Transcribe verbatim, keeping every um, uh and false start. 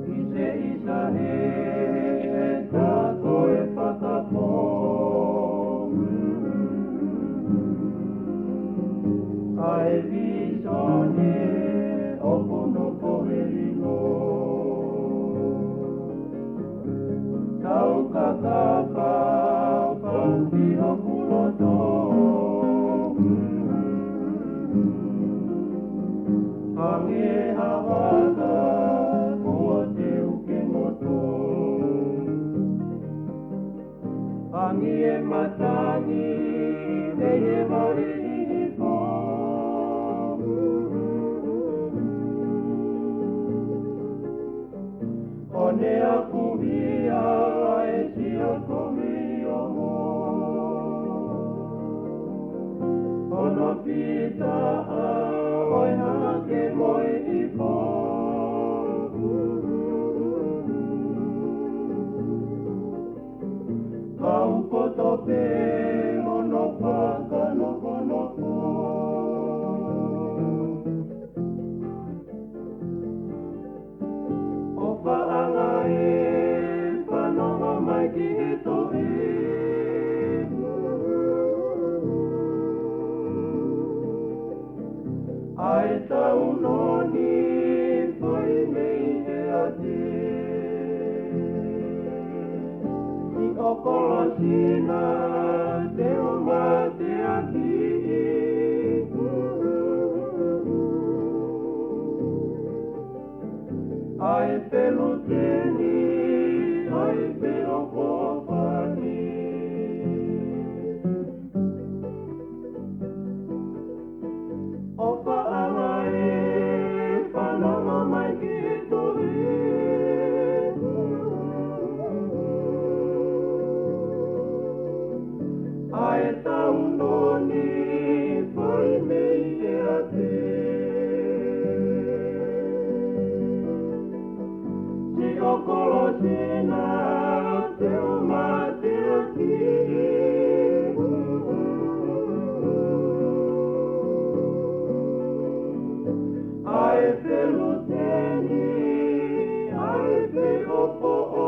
ʻIsa, ʻisa he ʻe ta ko e fakapō. ʻA e vīsone ʻoku nofo he lino. Tau kakapa fāmili ʻoku loto. Hangē ha vaka kuo teu ke moto. Hangē e matangi mei he vale hihifo. ʻO ne aʻu ia ʻe Siakomi ʻo mo. Hono fita ʻa ʻo e hake mo e ifo. Kau koto pē hono fakanofonofo. ʻOfaʻanga ē, fanongo mai ki he tohi. ʻA e tau noni fai mei he ʻati. Siʻo Kolosina, te u mateaki. ʻA e feluteni, ʻa e feʻofoʻofani. ʻOfaʻanga ē, fanongo mai ki he tohi. ʻA e tau noni fai mei he ʻati. Siʻo Kolosina, te u mateaki. ʻA e feluteni, ʻa e feʻofoʻo